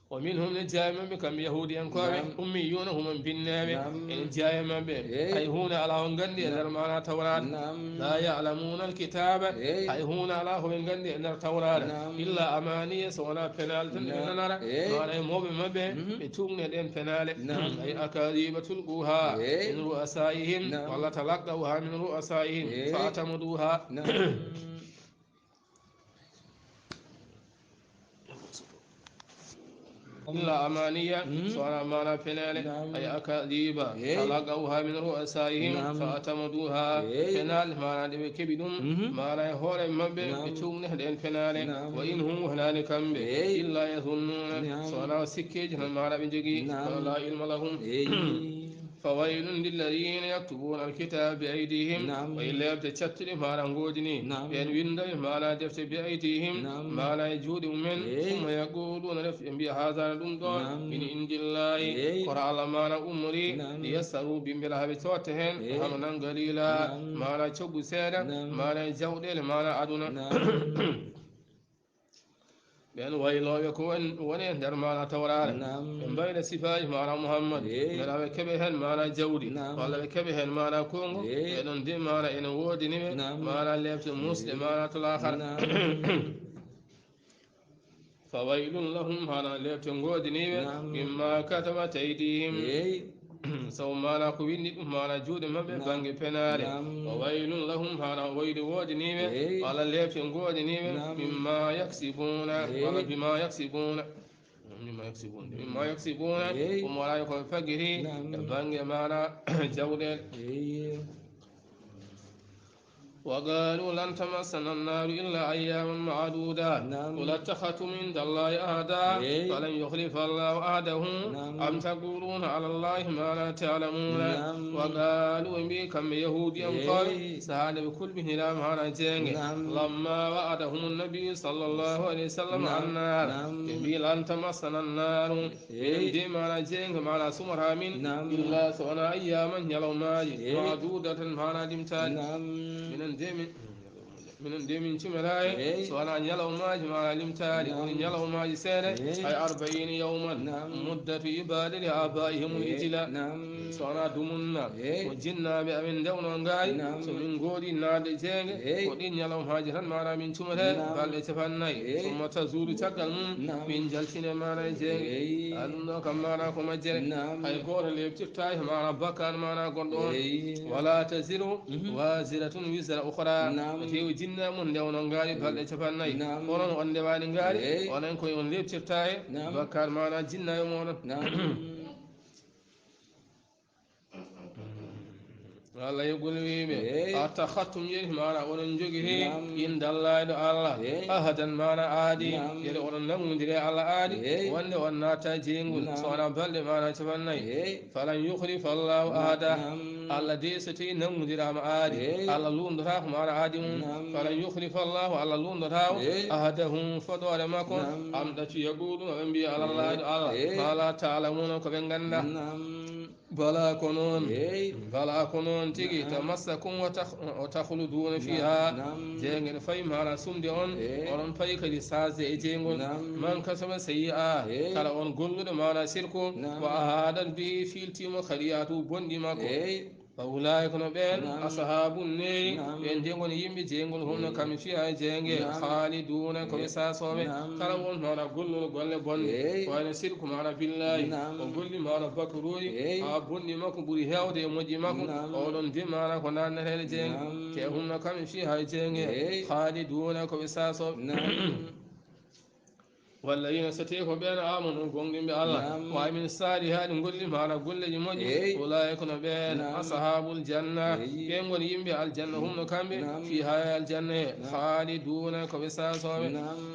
Wa minhum, ne jeyaa e maɓɓe kamɓe yahuudiyankooɓe, ummiyuuna, human binneeɓe, ene jeyaa e maɓɓe, hay huunde alaa o nganndi e nder maana Tawraata. La ya'lamuna alkitaba, hay huunde alaa ko ɓe nganndi e nder Tawraata, illa amaniya, so wonaa penaale tan ɓe nanata, maana e mawɓe maɓɓe, ɓe tuugna ɗeen penaale. Ay akadiba tulquha min ru'asaihim, walla talaqqawha min ru'asaihim, fa atamaduha. Illa amaniya, so wonaa maana penaale, ay akadiba, talaqawha min ru'asaihim, fa atamaduha, penaale, maana ɗe ɓe keɓi ɗum, maana e hoore maɓɓe, ɓe tuugnata ɗeen penaale, wa in hum, wonaani kamɓe, illa yazunnuna, so wonaa sikkeeji tan maana ɓe njogii, kono la ilma lahum. Fawaylun lilladina yaktubuna alkitaba bi aydihim. Naam. Way leeɓde cattuɗe maana ngoodi ni. Naam. Ɓeen winndoɓe maana defte bi aydihim. Naam. Maana e juuɗe mumen. Eey. Summa yaquluna, ref ɓe mbiya, haadana ɗum ɗoon. Naam. Min indillahi. Eey. Kono Allah maana ummori. Naam. Liyashtaru, bimbira haa ɓe cotta heen. Eey. Hamanan qalila. Naam. Maana coggu seeɗa. Naam. Maana e jawɗeele maana aduna. Naam. Ɓeen waylooɓe ko won-, woni e nder maana Tawraare. Naam. Ɓe mbayla sifaaji maana Muhammad. Eey. Mbela ɓe keɓe heen maana jawdi. Naam. Walla ɓe keɓe heen maana konngu. Eey. Ɓe ɗon de maana ene woodini ɓe. Naam. Maana leeɓte muusɗe maana to laakhara. Naam. Fa waylun lahum, maana leeɓte ngoodini ɓe. Naam. Mimma katabat aydihim. Eey. Sabu maana ko winndi ɗum maana juuɗe maɓɓe. Naam. Bannge penaale. Naam. Wa waylun lahum, maana waylu woodani ɓe. Eey. Walla leeɓte ngoodani ɓe. Naam. Mimma yaksibuna. Eey. Walla bima yaksibuna. Mimma yaksibuna. Mimma yaksibuna. Eey. Ɗum wonaa ko ɓe fagiri. Naam. E bannge maana jawɗeele. Eey. وقالوا لن تمسنا النار إلا أياما معدودة. نعم. قل اتخذتم عند الله عهدا. إيه. فلن يخلف الله عهده. نعم. أم تقولون على الله ما لا تعلمون. نعم. وقالوا، ɓe mbii kamɓe Yahuudiyankooɓe, إيه. Sahaa nde ɓe kulɓiniraama maana jeenge. نعم. لما وعدهم النبي صلى الله عليه وسلم، نعم. النار. نعم. Ɓe mbii, لن تمسنا النار. Eey. Minen de maana jeenge maana sumataa min. Naam. Illa so wonaa ayyaaman ñalawmaaji. Eey. Ma'duudatan maana limtaali. Naam. Minen de min, minen de min cumataa e. Eey. So wonaa ñalawmaaji maana limtaali. Naam. Woni ñalawmaaji seeɗa. Eey. Ay arba'iina yawman. Naam. Muddatu ibaadati aabaa'ihimul ijla. Naam. So wonaa dumunna. Eey. Ko jinnaaɓe amen ndewnoo ngaari. Naam. So min ngoodi naatde jeenge. Eey. Ko ɗiin ñalawmaaji tan maana min cumataa. Naam. Balɗe cappannayi. Eey. Summa tazuulu, caggal mum. Naam. Min njaltine maana e jeenge. Eey. A ɗum ɗo kam maana ko majjere. Naam. Hay gooto leeɓtirtaaki maana bakkaat maana goɗɗo on. Eey. Wala taziru, mhm, waziratun wizra ukhra. Naam. Tew jinna mun nde onon ngaari, eey, balɗe cappannayi. Naam. Onon on ndewaani ngaari, eey, onon koye on leeɓtirtaaki, naam, bakkaat maana jinna e mooɗon. Naam. Allah yogol wiiɓe, eey, attakhadhtum, yeru maana onon njogiti, naam, indallahi ɗo Allah, eey, ahadan maana aadi, naam, yeru onon nanngondiri e Allah aadi, eey, wonde on naata jeyngol, naam, so wonaa balɗe maana cappannayi. Eey. Falan yukhlifa Allahu ahada. Naam. Allah de so tawi nanngondiraama aadi, eey, Allah luundotaako maana aadi mum. Naam. Falan yukhlifa Allahu, Allah luundotaako, eey, ahadahu, fodoore makko. Naam. Am ɗacu yaquluna, ɓe mbiya, alallahi ɗo Allah, eey, ma la ta'lamuna, ko ɓe ngannda. Naam. Bala ko noon. Eey. Bala ko noon tigi. Naam. Tamassakum wa takh-, wa takhluduna fiha. Naam. Jeenge no fayi maana sumde on, eey, onon payi kadi saasde e jeyngol. Naam. Man kasaba sayyi'a, eey, kala on golluɗo maana sirku, naam, wa ahadat bi, fiiltiima khati'atuhu, bonɗi makko. Eey. Fa ulaa'ika no ɓeen, ashaabun neeri, ɓeen de ngoni yimɓe jeyngol hum no kamɓe fiya e jeynge, khaaliduuna ko ɓe saasooɓe. Kala won hono gollol golle bonɗe, ko wayno sirku maana billaahi, o golli maana bakruuji, haa bonɗi makko ɓuri heewde e moƴƴi makko, oɗon de maana ko naatneteeɗo jeynge, te hum no kamɓe fiya e jeynge, khaaliduuna ko ɓe saasooɓe. Walla yino so tawii ko ɓeen aamanu goongɗinɓe Allah, wa amilu saalihaati, ngolli maana golleeji moƴƴi, ulaa'ika no ɓeen, ashaabul janna, ɓeen ngoni yimɓe aljanna, hum no kamɓe, fiihaa e aljanna he, khaaliduuna ko ɓe saasooɓe.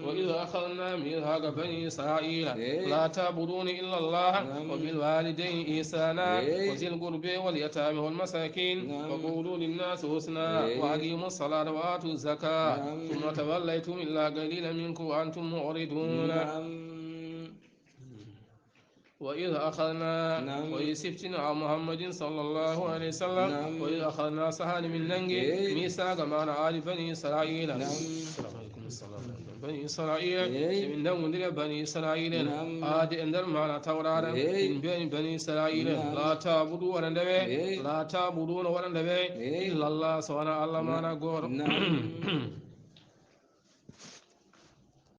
Wa idh akhadhnaa miithaaqa banii Israa'iila, laa ta'buduuna illa Allaha, wa bil waalidayni ihsaana, wa zil qurba wal yataama wal masaakiin, wa quulu linnaasi husnaa, wa aqiimu salaata wa aatu zakaa, thumma tawallaytum illa qaliilan minkum wa antum mu'riduuna. Wa idh akhadhnaa, o yi siftina a Muhammadin sallallahu alayhi wa sallam, wa idh akhadhnaa sahaani min nanngi, miithaaqa maana aali banii Israa'iila. Banii Israa'iila, e min nanngondiri e banii Israa'iila en, aadi e nder maana Tawraata, min mbi'ani banii Israa'iila en, laa ta'budu wonande ɓe, laa ta'buduuna wonande ɓe, illa Allah, so wonaa Allah maana gooto.